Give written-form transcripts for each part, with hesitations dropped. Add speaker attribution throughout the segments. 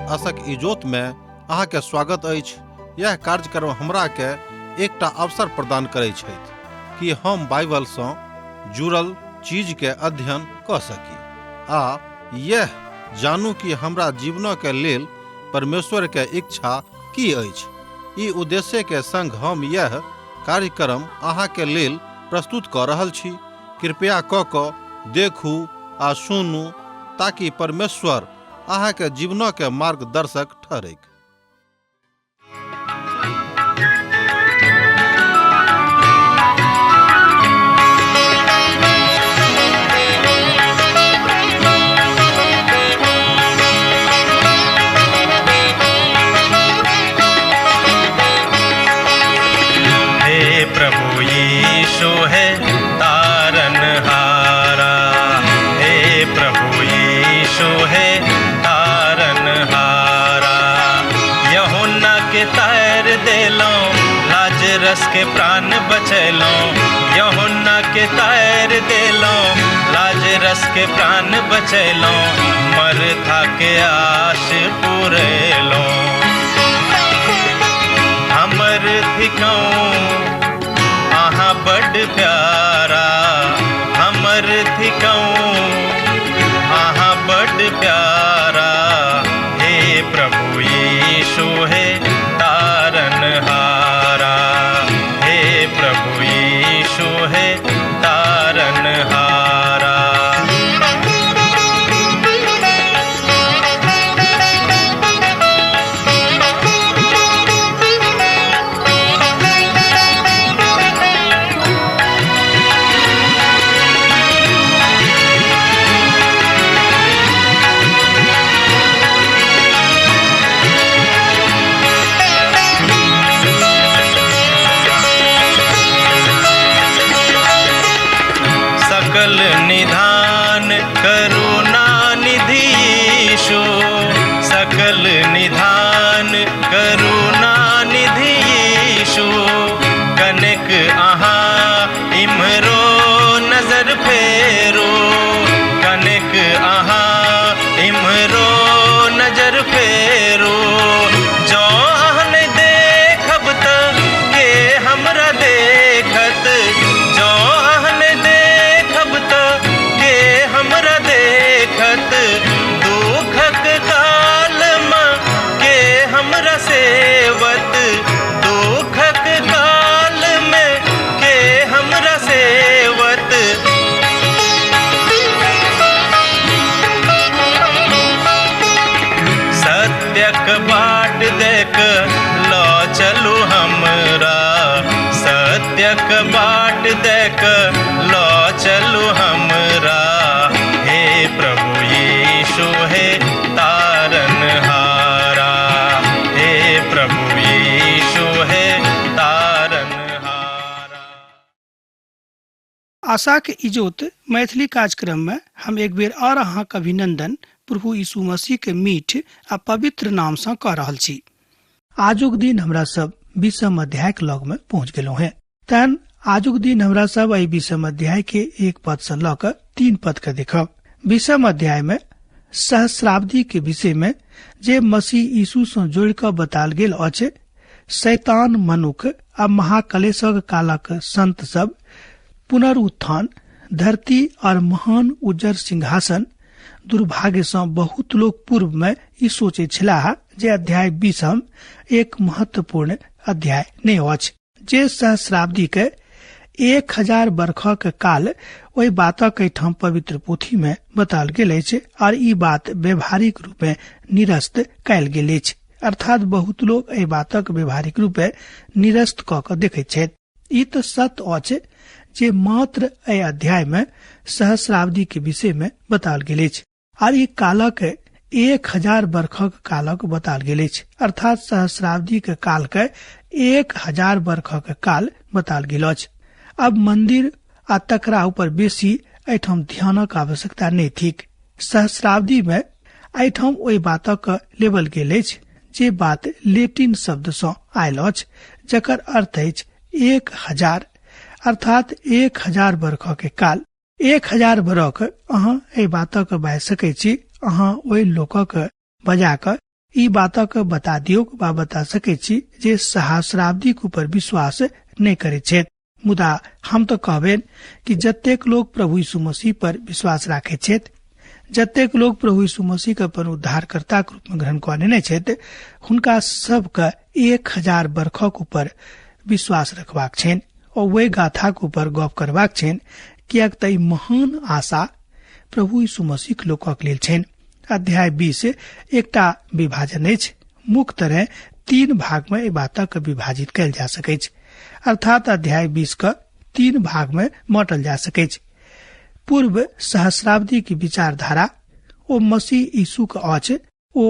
Speaker 1: आशक इजोत में अहाँ के स्वागत अछि। यह कार्यक्रम हमरा के एकटा अवसर प्रदान करै छथि कि हम बाइबल सँ जुड़ल चीज के अध्ययन कऽ सकी आ यह जानू कि हमरा जीवन के लेल परमेश्वर के इच्छा की अछि। ई उद्देश्य के संग हम यह कार्यक्रम अहाँ के लेल प्रस्तुत कऽ रहल छी। कृपया कऽ कऽ देखू आ सुनू ताकि परमेश्वर अहाँ के जीवन के मार्गदर्शक ठहरैक।
Speaker 2: हे प्रभु यीशु है तारन हारा, हे प्रभु यीशु है तारन हारा। यूहन्ना के तार देलौं, लाजरस के प्राण बचैलौं। यूहन्ना के तार देलौं, लाजरस के प्राण बचैलौं। मरथा के आश पुरेलौं। हमर थिकौं अहाँ बड प्यारा, हमर थिकौं अहाँ बड प्यारा। हे प्रभु यीशु हे तारन हारा, हे प्रभु यीशु हे तारन हारा। सकल निधान करुणा निधि यीशु, सकल निधान करुणा निधि यीशु। कनेक अहाँ इम्हरो नजर फेरू, कनेक अहाँ इम्हरो नजर फेरू। जँ अहाँ नहि देखब तऽ के हमरा देखत, जँ अहाँ नहि देखब तऽ के हमरा देखत। दुखक कालमे के हमरा सेवत, दुखक कालमे के हमरा सेवत। सत्यक बाट देख लऽ चलू हमरा, सत्यक बाट देख लऽ चलू हमरा। हे प्रभु यीशु हे तारन हारा, हे प्रभु यीशु हे तारन हारा।
Speaker 3: आशाक इजोत मैथिली कार्यक्रम में हम एक बेर और अहाँक अभिनंदन प्रभु यीशु मसीह के मीठ आ पवित्र नाम सँ कऽ रहल छी। आजुक दिन हमरा सब 20 अध्याय के लग में पहुंच गेलहुँ हैं। तहन आजुक दिन हमरा सब एहि 20 अध्याय के 1 पद सँ लऽ कऽ 3 पद के देखब। 20 अध्याय में सहस्राब्दी के विषय में जे मसीह यीशु सँ जोड़ि कऽ बतायल गेल अछि, शैतान मनुख आ महाकलेशक कालक संत सब, पुनरुत्थान, धरती और महान उज्जर सिंहासन। दुर्भाग्य सँ बहुत लोक पूर्व में ई सोचैत छलाह जे अध्याय 20 एक महत्वपूर्ण अध्याय नहि अछि, जे सहस्राब्दी के 1000 बरखक काल ओहि बातक एहिठाम पवित्र पोथी में बताओल गेल अछि और ई बात व्यवहारिक रूपे निरस्त कयल गेल अछि। अर्थात बहुत लोक एहि बातक व्यवहारिक रूपे निरस्त कऽ कऽ देखैत छथि। ई तऽ सत्य अछि जे मात्र एहि अध्याय में सहस्राब्दी के विषय में बताओल गेल अछि और ई कालक 1000 बरखक कालक बताओल गेल अछि। अर्थात सहस्राब्दी के काल के 1000 बरखक काल बताओल गेल अछि। अब मंदिर आ तकरा ऊपर बेसी एहिठाम ध्यानक आवश्यकता नहि थिक। सहस्राब्दी में एहिठाम ओहि बातक लेबल गेल अछि जे बात लेटिन शब्द सँ आयल अछि, जकर अर्थ अछि 1000, अर्थात 1000 बरख के काल। 1000 बरख अहाँ एहि बातक बाजि सकै छी। अहाँ ओहि लोकक बजा कऽ ई बातक बता दियौ वा बता सकै छी जे सहस्राब्दीक ऊपर विश्वास नहि करैत छथि। मुदा हम तऽ कहबनि कि जतेक लोक प्रभु यीशु मसीह पर विश्वास राखैत छथि, जतेक लोक प्रभु यीशु मसीह के अपन उद्धारकर्ताक रूप में ग्रहण कऽ लेने छथि, हुनका सबके 1000 बरखक ऊपर विश्वास रखबाक छनि और ओहि गाथाक ऊपर गप करबाक छनि, किएक तऽ ई महान आशा प्रभु यीशु मसीह लोकक लेल छनि। अध्याय 20 एकटा विभाजन अछि। मुख्य तरह 3 भाग में एहि बातक विभाजित कयल जा सकैछ, अर्थात अध्याय 20 के 3 भाग में बांटल जा सकैछ। पूर्व सहस्राब्दी की विचारधारा ओ मसीह यीशु के अछि। ओ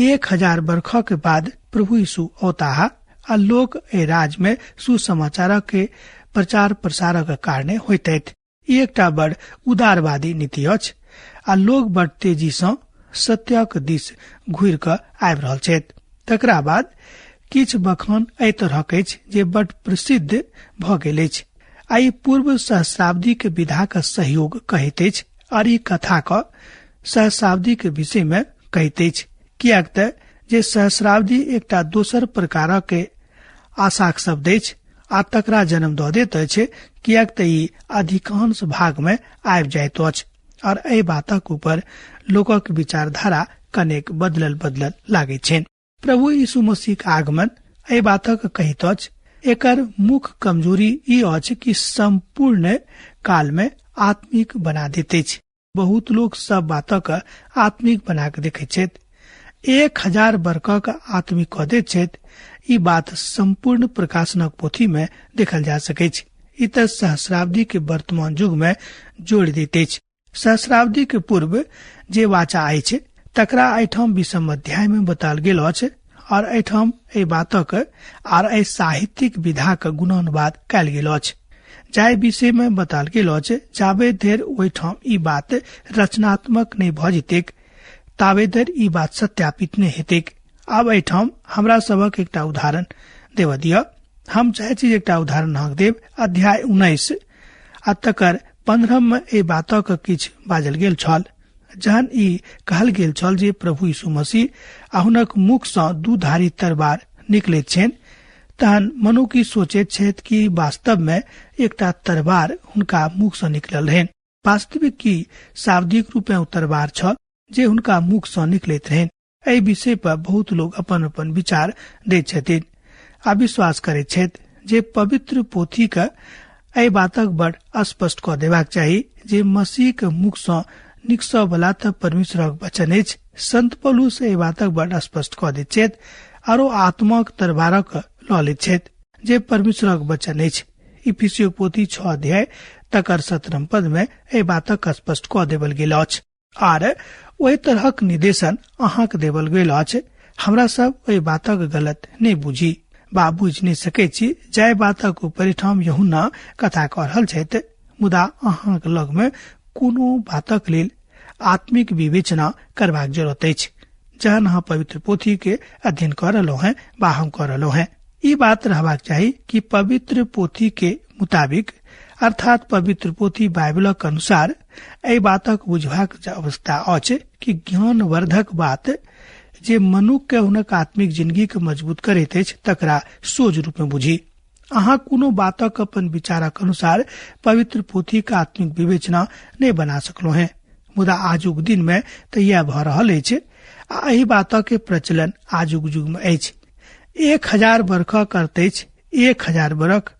Speaker 3: 1000 बरख के बाद प्रभु यीशु औताह आ लोक एहि राज में सुसमाचार के प्रचार प्रसारक कारणे होइत अछि। ई एकटा बड़ उदारवादी नीति अछि आ लोक बड़ तेजी सँ सत्यक दिस घुरि कऽ आबि रहल छथि। तकरा बाद किछु बखान एहि तरहक अछि जे बड़ प्रसिद्ध भऽ गेल अछि आ ई पूर्व सहस्राब्दी के विधा के सहयोग कहैत अछि और ई कथा के सहस्राब्दी के विषय में कहैत अछि, किएक तऽ जे सहस्राब्दी एकटा दोसर प्रकारक के आशाक शब्द अछि आ तकरा जन्म दऽ दैत अछि, किएक तऽ ई अधिकांश भाग में आबि जाइत अछि और एहि बातक ऊपर लोकक विचारधारा कनेक बदलल बदलल लागैत छनि। प्रभु यीशु मसीहक आगमन एहि बातक कहैत अछि। एकर मुख्य कमजोरी ई अछि कि संपूर्ण काल में आत्मिक बना दैत अछि। बहुत लोक सब बातक आत्मिक बना कऽ देखैत छथि। 1000 बरखक आत्मिक कऽ दैत छथि। ई बात संपूर्ण प्रकाशनक पोथी में देखल जा सकैछ। ई तऽ सहस्राब्दी के वर्तमान युग में जोड़ि दैत अछि। सहस्राब्दी के पूर्व जे वाचा अछि तकरा एहिठाम 20 अध्याय में बताओल गेल अछि और एहिठाम एहि बातक आर एहि साहित्यिक विधाक गुणानुवाद कयल गेल अछि। जाहि विषय में बताओल गेल अछि, जाबे धरि ओहिठाम ई बात रचनात्मक नहि भऽ जेतैक ताबे धरि ई बात सत्यापित नहि हेतैक। आब एहिठाम हमरा सबक एकटा उदाहरण देबऽ दिअ। हम चाहै छी जे एकटा उदाहरण अहाँके देब। अध्याय 19 आ तकर 15 में एहि बातक किछु बाजल गेल छल, जहन ई कहल गेल छल जे प्रभु यीशु मसीह आ हुनक मुख सँ दूधारी तरवार निकलैत छनि, तहन मनुख ई सोचैत छथि कि वास्तव में एकटा तरवार हुनका मुख सँ निकलल रहनि। वास्तविक की शाब्दिक रूपेँ ओ तरवार छल जे हुनका मुख सँ निकलैत रहनि। एहि विषय पर बहुत लोग अपन अपन विचार दैत छथिन आ विश्वास करैत छथि जे पवित्र पोथी के एहि बातक बड़ स्पष्ट कऽ देबाक चाही जे मसीह के मुख सँ निकसऽ बला तऽ परमेश्वरक वचन अछि। संत पौलुस एहि बातक बड़ स्पष्ट कऽ दैत छथि आरो आत्माक तरवारक लऽ लैत छथि जे परमेश्वरक वचन अछि। इफिसियो पोथी 6 अध्याय तकर 17 पद में एहि बातक स्पष्ट कऽ देबल गेल अछि आर ओहि तरहक निर्देशन अहाँक देबल गेल अछि। हमरा सब ओहि बातक गलत नहि बुझी वा बुझि नहि सकैत छी जाहि बातक ऊपर एहिठाम यूहन्ना कथा कऽ रहल छथि, मुदा अहाँक लग में कोनो बातक लेल आत्मिक विवेचना करबाक जरूरत अछि। जहन अहाँ पवित्र पोथी के अध्ययन कऽ रहलहुँ हैं वा हम कऽ रहलहुँ हैं, ई बात रहबाक चाही कि पवित्र पोथी के मुताबिक अर्थात पवित्र पोथी बाइबलक अनुसार एहि बातक बुझबाक अवस्था अछि कि ज्ञानवर्धक बात जे मनुख के हुनक आत्मिक जिंदगी के मजबूत करैत अछि तकरा सोझ रूप में बुझी। अहाँ कोनो बातक अपन विचारक अनुसार पवित्र पोथी के आत्मिक विवेचना नहि बना सकलहुँ हैं, मुदा आजुक दिन में तऽ इएह भऽ रहल अछि आ एहि बातक के प्रचलन आजुक युग में अछि। 1000 बरखक अर्थ अछि 1000 बरख।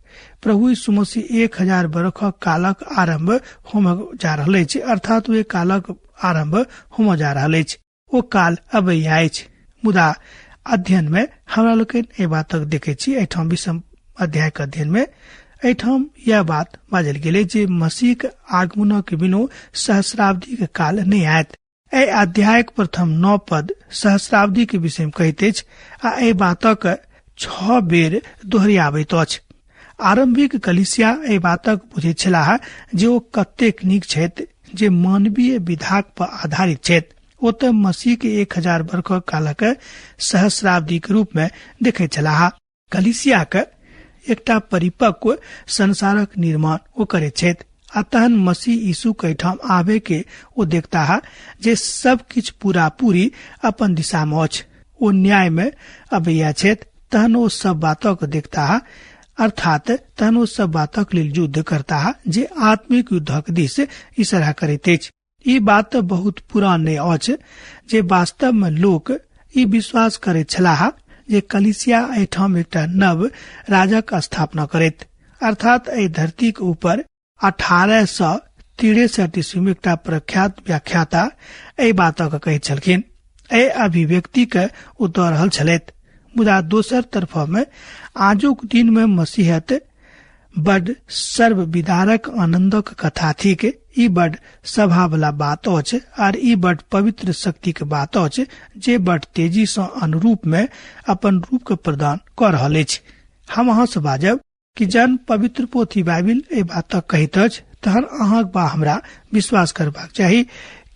Speaker 3: प्रभु यीशु मसीह 1000 बरखक कालक आरंभ होमय जा रहल अछि, अर्थात ओहि कालक आरंभ होमय जा रहल अछि। ओ काल अबैया अछि। मुदा अध्ययन में हमरा लोकनि एहि बातक देखै छी। एहिठाम 20 अध्याय के अध्ययन में एहिठाम यह बात बाजल गेलै जे मसीहक आगमनक बिनु सहस्राब्दीक काल नहि आयत। एहि अध्यायक प्रथम 9 पद सहस्राब्दी के विषय में कहैत अछि आ एहि बातक 6 बेर दोहरियाबैत अछि। आरंभिक कलीसिया एहि बातक बुझैत छलाह जे ओ कतेक नीक छथि जे मानवीय विधाक पर आधारित छथि। ओ तऽ मसीह के 1000 बरखक कालक सहस्राब्दी के रूप में देखैत छलाह। कलीसिया के एकटा परिपक्व संसारक निर्माण ओ करैत छथि आ तहन मसीह यीशु के एहिठाम आबे के ओ देखताह जे सब किछु पूरा पूरी अपन दिशा में अछि। ओ न्याय में अबैया छथि तहन ओ सब बातक देखताह, अर्थात तहन ओ सब बातक लेल युद्ध करताह जे आत्मिक युद्धक दिस इशारा करैत अछि। ई बात बहुत पुरान नहि अछि जे वास्तव में लोक ई विश्वास करैत छलाह जे कलीसिया एहिठाम एकटा नव राजक स्थापना करैत, अर्थात एहि धरतीक ऊपर 1863 ईस्वी में एकटा प्रख्यात व्याख्याता एहि बातक कहैत छलखिन। एहि अभिव्यक्ति के ओ दऽ रहल छलथि। मुदा दोसर तरफ में आजुक दिन में मसीहत बड सर्वविदारक आनंदक कथा थिक। ई बड सभा वाला बात अछि आर ई बड पवित्र शक्ति के बात अछि जे बड तेजी सँ अनुरूप में अपन रूप के प्रदान कऽ रहल अछि। हम अहाँ से बाजब कि जन पवित्र पोथी बाइबिल एहि बातक कहैत अछि तहन अहाँक बा हमरा विश्वास करबाक चाही,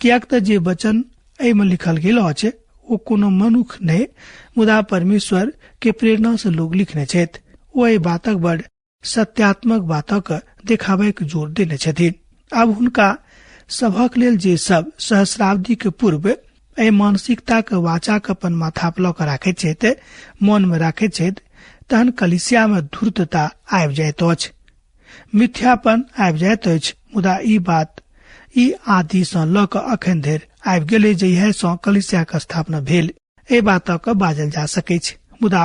Speaker 3: किएक तऽ जे वचन एहिमे लिखल गेल अछि ओ कोनो मनुख नहि मुदा परमेश्वर के प्रेरणा से लोग लिखने छथि। ओ एहि बातक बड सत्यात्मक बातक देखाबय के जोर देने छथिन। आब हुनका सभक लेल जे सब सहस्राब्दी के पूर्व एहि मानसिकता के वाचा के अपन माथा पर लऽ कऽ राखैत छथि, मन में राखैत छथि, तहन कलीसिया में धूर्तता आबि जाइत अछि, मिथ्यापन आबि जाइत अछि। मुदा ई बात ई आदि सँ लऽ कऽ अखन धरि आबि गेलै जहिया सँ कलीसिया के स्थापना भेल, एहि बातक बाजल जा सकैछ। मुदा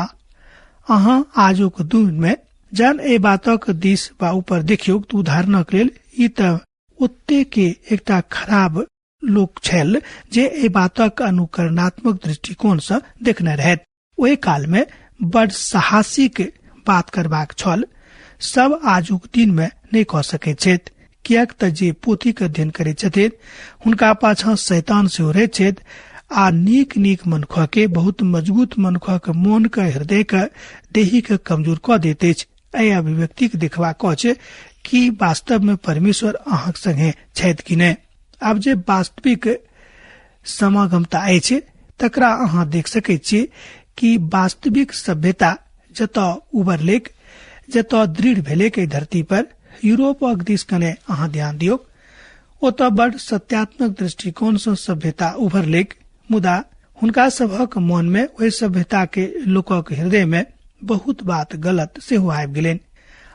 Speaker 3: अहाँ आजुक दिन में जहन एहि बातक दिस वा ऊपर देखियौ तऽ उदाहरणक लेल ई तऽ ओते के एकटा खराब लोक छल जे एहि बातक अनुकरणात्मक दृष्टिकोण सँ देखने रहैत। ओहि काल में बड साहसिक बात करबाक छल, सब आजुक दिन में नहि कऽ सकैत छथि, किएक तऽ जे पोथी के अध्ययन करैत छथिन हुनका पाछाँ शैतान सेहो रहैत छथि आ नीक नीक मनुख के, बहुत मजबूत मनुख के मोन के, हृदय के, देही के कमजोर कऽ दैत अछि। एहि अभिव्यक्ति के देखबाक अछि कि वास्तव में परमेश्वर अहाँक संगे छथि कि नहि। आब जे वास्तविक समागमता अछि तकरा अहाँ देख सकैत छी कि वास्तविक सभ्यता जतऽ उभरलैक, जतऽ दृढ़ भेलैक एहि धरती पर, यूरोपक दिस कने अहाँ ध्यान दियौ, ओतऽ बड सत्यात्मक दृष्टिकोण सँ सभ्यता उभरलैक। मुदा हुनका सभक मन में ओहि सभ्यता के लोकक हृदय में बहुत बात गलत सेहो आबि गेलनि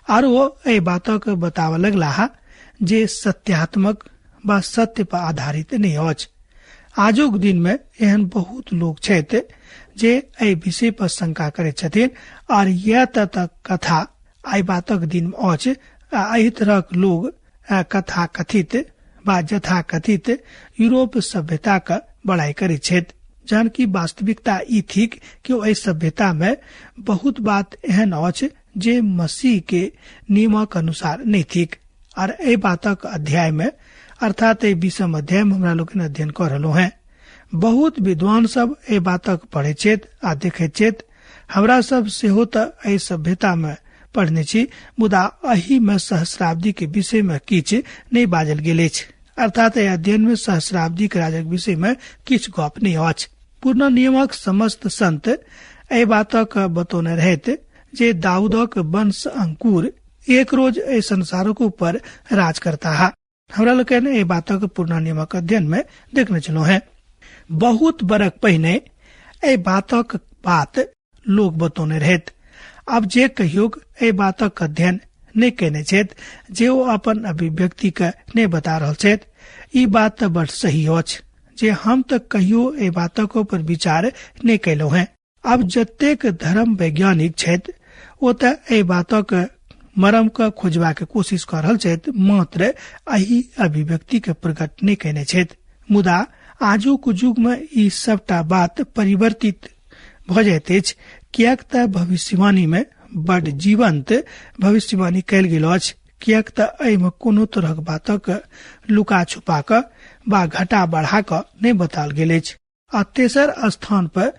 Speaker 3: आर ओ एहि बातक बताबऽ लगलाह जे सत्यात्मक वा सत्य पर आधारित नहि अछि। आजुक दिन में एहन बहुत लोक छथि जे एहि विषय पर शंका करैत छथिन आर यह त कथा एहि बातक दिन में अछि। आ एहि तरहक लोग कथा कथित वा यथाकथित यूरोप सभ्यता के बड़ाई करैत छथि, जहन कि वास्तविकता ई थिक कि एहि सभ्यता में बहुत बात एहन अछि जे मसीह के नियमक अनुसार नहि थिक। आर एहि बातक अध्याय में, अर्थात एहि 20 अध्याय में हमरा लोकनि अध्ययन कऽ रहलहुँ हैं। बहुत विद्वान सब एहि बातक पढ़ैत छथि आ देखैत छथि। हमरा सब सेहो तऽ एहि सभ्यता में पढ़ने छी, मुदा एहि में सहस्राब्दी के विषय में किछु नहि बाजल गेल अछि। अर्थात एहि अध्ययन में सहस्राब्दी के राजक विषय में किछु गप नहि अछि। पूर्ण नियमक समस्त संत एहि बातक बतौने रहैत जे दाऊदक वंश अंकुर एक रोज एहि संसारक ऊपर राज करता है। हमरा लोकनि एहि बातक पूर्ण नियमक अध्ययन में देखने छलहुँ हैं। बहुत बरख पहिने एहि बातक बात लोक बतौने रहैत। आब जे कहियो एहि बातक अध्ययन नहि केने छथि, जे ओ अपन अभिव्यक्ति के नहि बता रहल छथि, ई बात तऽ बड सही अछि जे हम तऽ कहियो एहि बातक ऊपर विचार नहि केलहुँ हैं। आब जतेक धर्म वैज्ञानिक छथि ओ तऽ एहि बातक मरम के खोजबाक कोशिश कऽ रहल छथि, मात्र एहि अभिव्यक्ति के प्रकट नहि केने छथि। मुदा आजुक युग में ई सबटा बात परिवर्तित भऽ जाइत अछि, किएक तऽ भविष्यवाणी में बड जीवंत भविष्यवाणी कयल गेल अछि, किएक तऽ एहिमे कोनो तरहक बातक लुका छुपा कऽ वा घटा बढ़ा कऽ नहि बताओल गेल अछि। आ तेसर स्थान पर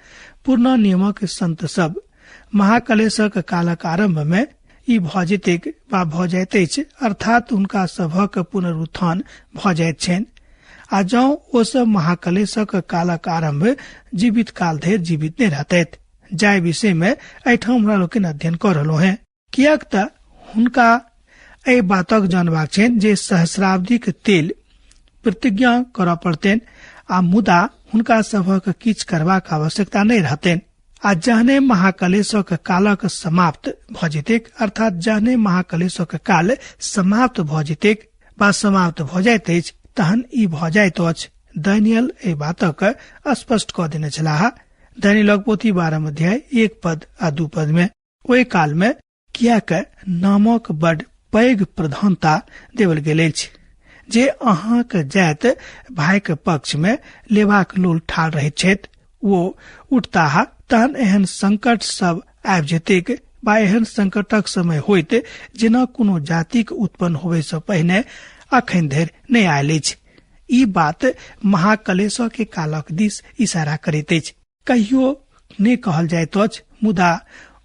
Speaker 3: पुरना नियमक संत सब महाकलेशक कालक आरंभ में ई भऽ जेतैक वा भऽ जाइत अछि, अर्थात हुनका सभक पुनरुत्थान भऽ जाइत छनि। आ जँ ओ सब महाकलेशक कालक आरंभ जीवित काल धरि जीवित नहि रहतैथ, जाहि विषय में एहिठाम हमरा लोकनि अध्ययन कऽ रहलहुँ हैं, किएक तऽ हुनका एहि बातक जानबाक छनि जे सहस्राब्दीक तेल प्रतिज्ञा करऽ पड़तनि, आ मुदा हुनका सभक किछु करबाक आवश्यकता नहि रहतनि। आ जहने महाकलेशक कालक समाप्त भऽ जेतैक, अर्थात जहने महाकलेशक काल समाप्त भऽ जेतैक वा समाप्त भऽ जाइत अछि, तहन ई भऽ जाइत अछि। दानियल एहि बातक स्पष्ट कऽ देने छलाह। दानियलक पोथी 12 अध्याय 1 पद आ 2 पद में ओहि काल में कियाक नामक बड पैघ प्रधानता देवल गेल अछि जे अहाँक जाइत भाईक पक्ष में लेबाक लोल ठाढ़ रहैत छथि, वो उठताह, तहन एहन संकट सब आबि जेतैक वा एहन संकटक समय होइत जेना कोनो जातिक उत्पन्न होबय सँ पहिने अखन धरि नहि आयल अछि। ई बात महाकलेश के कालक दिस इशारा करैत अछि। कहियो नहि कहल जाइत अछि, मुदा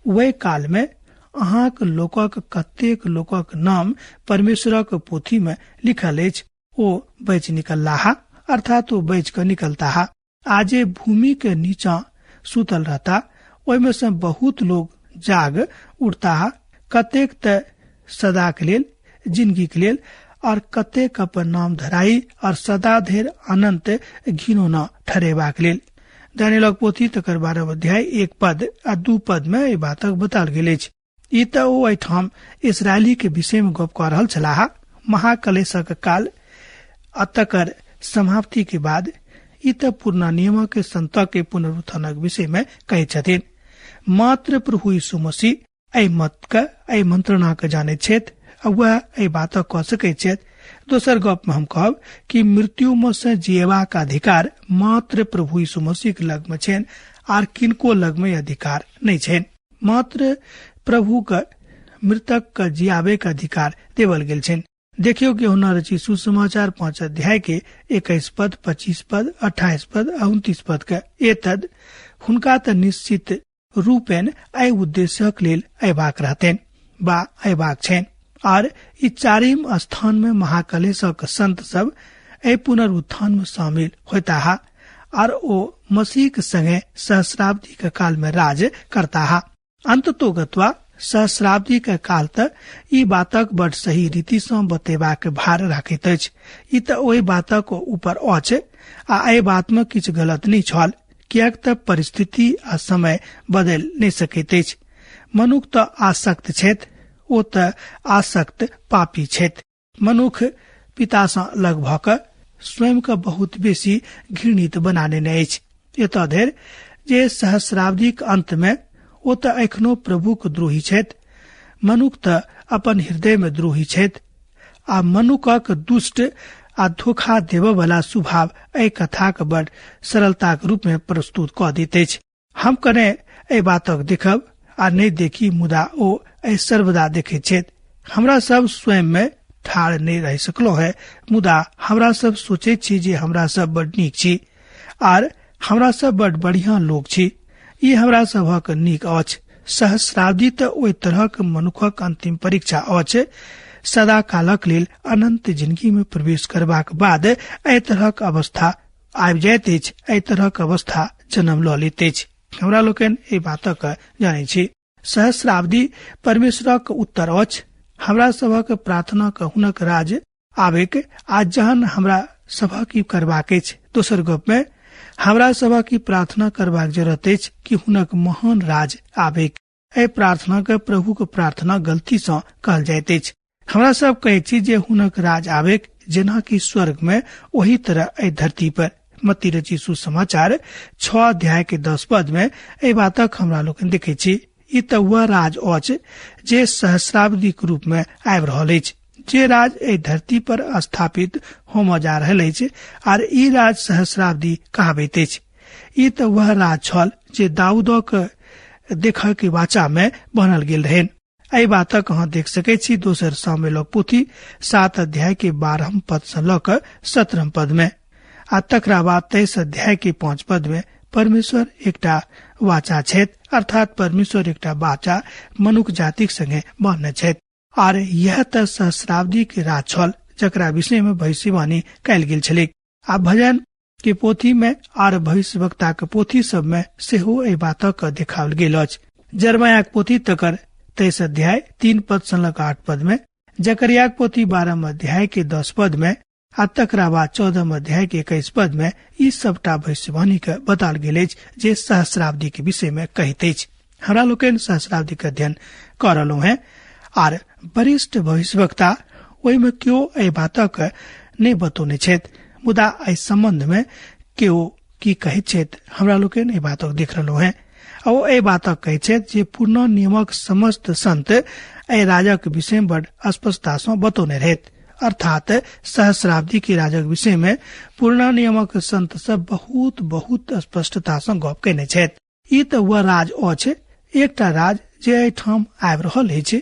Speaker 3: ओहि काल में अहाँक लोकक कतेक लोकक नाम परमेश्वरक पोथी में लिखल अछि, ओ बचि निकललाह, अर्थात ओ बचि कऽ निकलताह। आ जे भूमि के नीचा सुतल रहता ओहिमे से बहुत लोग जाग उठताह, कतेक तऽ सदा के लेल, जिंदगी के लेल, और कतेक अपन नाम धराई और सदा धरि अनंत घिनौना ठहरेबाक लेल। दानियलक पोथी तकर 12 अध्याय 1 पद आ 2 पद में एहि बातक बताओल गेल अछि। ई तऽ ओ एहिठाम इसरायली के विषय में गप कऽ रहल छलाह। महाकलेशक काल आ तकर समाप्ति के बाद ई तऽ पुरना नियमक संत के पुनरुत्थानक विषय में कहै छथिन। मात्र प्रभु यीशु मसीह एहि मत के, एहि मंत्रणा के जानैत छथि आ वएह एहि बातक कऽ सकैत छथि। दोसर गप में हम कहब कि मृत्यु में से जियबाक अधिकार मात्र प्रभु यीशु मसीह के लग में छनि, आर किनको लग में अधिकार नहि छनि। मात्र प्रभु के मृतक के जियाबे के अधिकार देवल गेल छनि। देखियो कि यूहन्ना रचित सुसमाचार 5 अध्याय के 21 पद, 25 पद, 28 पद आ 29 पद के एतद हुनका तऽ निश्चित रूपेण एहि उद्देश्यक लेल अयबाक रहतनि वा अयबाक छनि। आर ई चारिम स्थान में महाकलेशक संत सब एहि पुनरुत्थान में शामिल होताह आर ओ मसीह के संगे सहस्राब्दी के काल में राज करताह। अंततोगत्वा सहस्राब्दी के काल तक ई बातक बड सही रीति सँ बतेबाक भार राखैत अछि। ई तऽ ओहि बातक ऊपर अछि आ एहि बात में किछु गलत नहि छल, किएक तऽ परिस्थिति आ समय बदलि नहि सकैत अछि। मनुख तऽ आसक्त छथि, ओ तऽ आसक्त पापी छथि। मनुख पिता सँ अलग भऽ कऽ स्वयं के बहुत बेसी घृणित बना लेने अछि, एतऽ धरि जे सहस्राब्दीक अंत में ओ तऽ एखनो प्रभुक द्रोही छथि। मनुख तऽ अपन हृदय में द्रोही छथि आ मनुखक दुष्ट आ धोखा देबऽ वाला स्वभाव एहि कथाक बड़ सरलताक रूप में प्रस्तुत कऽ दैत अछि। हम कने एहि बातक देखब आ नहि देखी, मुदा ओ एहि सर्वदा देखैत छथि। हमरा सब स्वयं में ठाढ़ नहि रहि सकलहुँ है, मुदा हमरा सब सोचैत छी जे हमरा सब बड़ नीक छी आर हमरा सब बड़ बढ़िया लोक छी। ई हमरा सभक नीक अछि। सहस्राब्दी तऽ ओहि तरहक मनुखक अंतिम परीक्षा अछि। सदा कालक लेल अनंत जिंदगी में प्रवेश करबाक बाद एहि तरहक अवस्था आबि जाइत अछि, एहि तरहक अवस्था जन्म लऽ लैत अछि। हमरा लोकनि एहि बातक जानै छी। सहस्राब्दी परमेश्वरक उत्तर अछि हमरा सभक प्रार्थनाक हुनक राज आबैक आ जहन हमरा सभक ई करबाक अछि। दोसर गप में हमरा सभक ई प्रार्थना करबाक जरूरत अछि कि हुनक महान राज आबैक। एहि प्रार्थना के प्रभुक प्रार्थना गलती सँ कहल जाइत अछि। हमरा सब कहैत छी जे हुनक राज आबैक जेना कि स्वर्ग में ओही तरह एहि धरती पर। मत्ती रचित सुसमाचार 6 अध्याय के 10 पद में एहि बातक हमरा लोकनि देखैत छी। ई तऽ वह राज अछि जे सहस्राब्दीक रूप में आबि रहल अछि, जे राज एहि धरती पर स्थापित होमय जा रहल अछि आर ई राज सहस्राब्दी कहाबैत अछि। ई तऽ वह राज छल जे दाऊदक देखय के वाचा में बनल गेल रहनि। एहि बातक अहाँ देख सकैत छी दोसर सामुएलक पोथी 7 अध्याय के 12 पद सँ लऽ कऽ 17 पद में आ तकरा बाद 23 अध्याय के 5 पद में परमेश्वर एकटा वाचा छथि, अर्थात परमेश्वर एकटा वाचा मनुख जातिक संगे बान्हने छथि। आर यह तऽ सहस्राब्दी के राज छल जकरा विषय में भविष्यवाणी कयल गेल छलैक। आ भजन के पोथी में आर भविष्यवक्ता के पोथी सब में सेहो एहि बातक देखाओल गेल अछि। जरमायाक पोथी तकर 23 अध्याय 3 पद सँ लऽ कऽ 8 पद में, जकरियाक पोथी 12 अध्याय के 10 पद में, आ तकरा बाद 14 अध्याय के 21 पद में ई सबटा भविष्यवाणी के बताल गेल अछि जे सहस्राब्दी के विषय में कहैत अछि। हमरा लोकनि सहस्राब्दी के अध्ययन कऽ रहलहुँ हैं आर वरिष्ठ भविष्यवक्ता ओहिमे केओ एहि बातक नहि बतौने छथि, मुदा एहि संबंध में केओ की कहैत छथि हमरा लोकनि एहि बातक देख रहलहुँ हैं। आ ओ एहि बातक कहैत छथि जे पुरना नियमक समस्त संत एहि राजक विषय में बड स्पष्टता सँ बतौने रहथि। अर्थात सहस्राब्दी के राजक विषय में पुरना नियमक संत सब बहुत बहुत स्पष्टता सँ गप कयने छथि। ई तऽ वह राज अछि, एकटा राज जे एहिठाम आबि रहल अछि,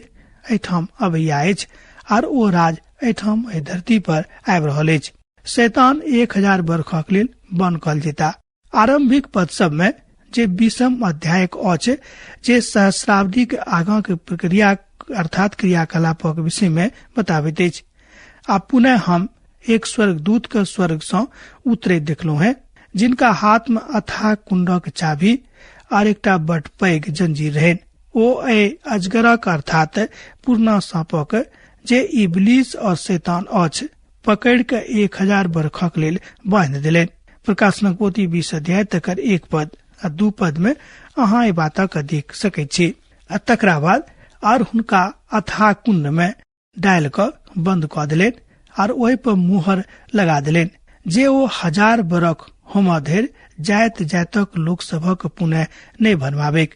Speaker 3: एहिठाम अबैया अछि, आर ओ राज एहिठाम एहि धरती पर आबि रहल अछि। शैतान 1000 बरखक लेल बन कल जेता। आरंभिक पद सब में जे 20 अध्यायक अछि, जे सहस्राब्दी के आगाँ के प्रक्रिया अर्थात क्रियाकलापक विषय में बताबैत अछि। आ पुनः हम एक स्वर्गदूत के स्वर्ग सँ उतरैत देखलहुँ हैं, जिनका हाथ में अथाह कुंडक चाभी आर एकटा बड पैघ जंजीर रहनि। ओ एहि अजगरक अर्थात पुरना साँपक, जे इबलीस और शैतान अछि, पकड़ि के 1000 बरखक लेल बान्हि देलनि। प्रकाशनक पोथी 20 अध्याय तकर 1 पद आ 2 पद में अहाँ एहि बातक देख सकैत छी। आ तकरा बाद आर हुनका अथाह कुंड में डालि कऽ बंद कऽ देलनि आर ओहि पर मुहर लगा देलनि, जे ओ 1000 बरख होमऽ धरि जाइत जाइतक लोक सभक पुनः नहि भरमाबैक।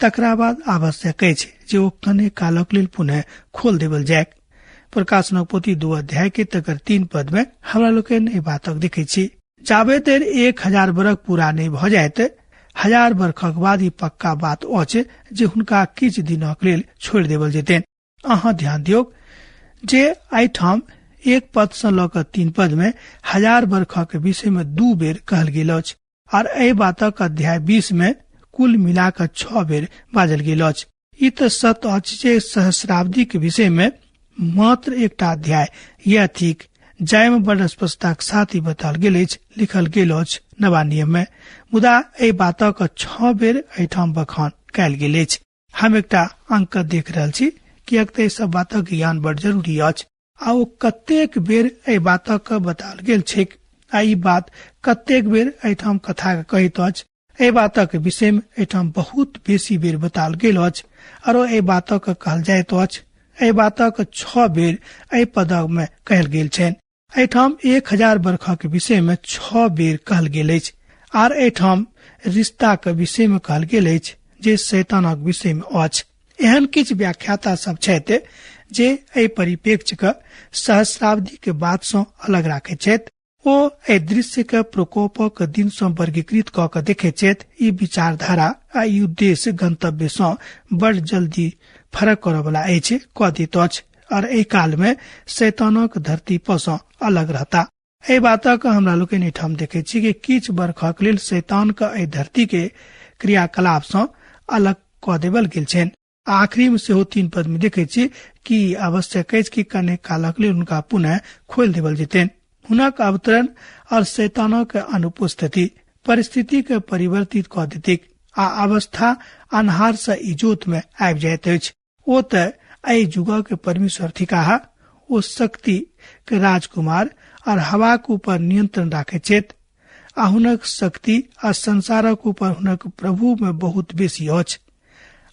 Speaker 3: तकरा बाद आवश्यक अछि जे ओ कने कालक लेल पुनः खोल देबल जाय। प्रकाशनक पोथी 2 अध्याय के तकर 3 पद में हमरा लोकनि एहि बातक देखै छी। जाबे देर 1000 बरख पूरा नहि भऽ जायत, 1000 बरखक बाद ई पक्का बात अछि जे हुनका किछु दिनक लेल छोड़ि देबल जेतनि। अहाँ ध्यान दियौक जे एहिठाम 1 पद सँ लऽ कऽ 3 पद में 1000 बरखक विषय में 2 बेर कहल गेल अछि आर एहि बातक अध्याय 20 में कुल मिला कऽ 6 बेर बाजल गेल अछि। ई तऽ सत्य अछि जे सहस्राब्दी के विषय में मात्र एकटा अध्याय यह थिक जाहि में बड़ स्पष्टताक साथ ई बताओल गेल अछि, लिखल गेल अछि नवा नियम में, मुदा एहि बातक 6 बेर एहिठाम बखान कयल गेल अछि। हम एकटा अंक देख रहल छी, किएक तऽ एहि सब बातक ज्ञान बड़ जरूरी अछि आ ओ कतेक बेर एहि बातक बताओल गेल छैक आ ई बात कतेक बेर एहिठाम कथा के कहैत अछि। एहि बातक विषय में एहिठाम बहुत बेसी बेर बताओल गेल अछि आरो एहि बातक कहल जाइत अछि। एहि बातक 6 बेर एहि पद में कहल गेल छनि। एहिठाम 1000 बरखक विषय में 6 बेर कहल गेल अछि आर एहिठाम रिश्ताक विषय में कहल गेल अछि जे शैतानक विषय में अछि। एहन किछु व्याख्याता सब छथि जे एहि परिप्रेक्ष्य के सहस्राब्दी के बात सँ अलग राखैत छथि। ओ एहि दृश्य के प्रकोपक दिन सँ वर्गीकृत कऽ के देखैत छथि। ई विचारधारा आ ई उद्देश्य गंतव्य सँ बड़ जल्दी फरक करऽ वाला अछि कऽ दैत अछि और एहि काल में शैतानक धरती पर सँ अलग रहता। एहि बातक हमरा लोकनि एहिठाम देखैत छी कि किछु बरखक लेल शैतान के एहि धरती के क्रियाकलाप सँ अलग कऽ देबल गेल छनि। आखिरी में सेहो 3 पद में देखैत छी कि आवश्यक अछि कि कने कालक लेल हुनका पुनः खोलि देबल जेतनि। हुनक अवतरण और शैतानक अनुपस्थिति परिस्थिति के परिवर्तित कऽ देतिक आ अवस्था अन्हार सँ इजोत में आबि जाइत अछि। ओ तऽ एहि युगक परमेश्वर थिकाह। ओ शक्ति के राजकुमार और हवाक ऊपर नियंत्रण राखैत छथि आ हुनक शक्ति आ संसारक ऊपर हुनक प्रभु में बहुत बेसी अछि।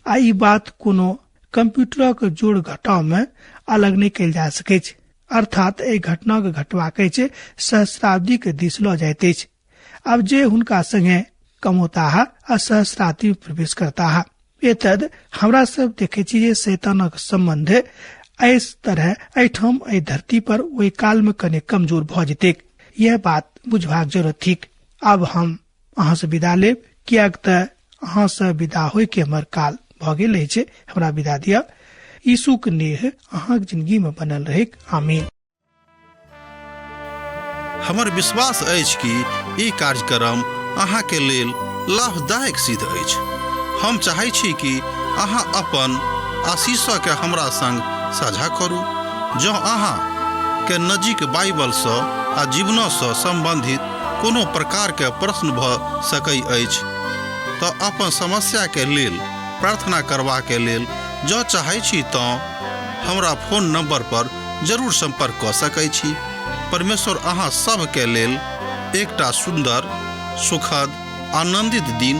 Speaker 3: आ ई बात कोनो कंप्यूटरक जोड़ घटाव में अलग नहि कयल जा सकैछ। अर्थात एहि घटनाक घटबाक अछि सहस्राब्दी के दिस लऽ जाइत अछि। आब जे हुनका संगे कमौताह आ सहस्राब्दी में प्रवेश करताह। एतद हमरा सब देखे छी जे शैतानक संबंध एहि तरह एहिठाम एहि धरती पर ओहि काल में कने कमजोर भऽ जेतैक। यह बात बुझबाक जरूरत थिक। आब हम अहाँ से विदा लेब, किएक तऽ अहाँ से विदा होय के हमर काल भऽ गेल अछि। हमरा विदा दिअ। यीशुक नेह अहाँक जिंदगी में बनल रहैक। आमीन।
Speaker 1: हमर विश्वास अछि कि ई कार्यक्रम अहाँ के लेल लाभदायक सिद्ध अछि। हम चाहै छी कि अहाँ अपन आशीषके हमरा संग साझा करू। जँ अहाँ के नजीक बाइबलसँ आ जीवनसँ सम्बन्धित कोनो प्रकारके प्रश्न भऽ सकै अछि तऽ अपन समस्याके लेल प्रार्थना करबाके लेल जँ चाहै छी तँ हमरा फोन नंबर पर जरूर संपर्क कऽ सकै छी। परमेश्वर अहाँ सभके लेल एकटा सुन्दर, सुखद, आनंदित दिन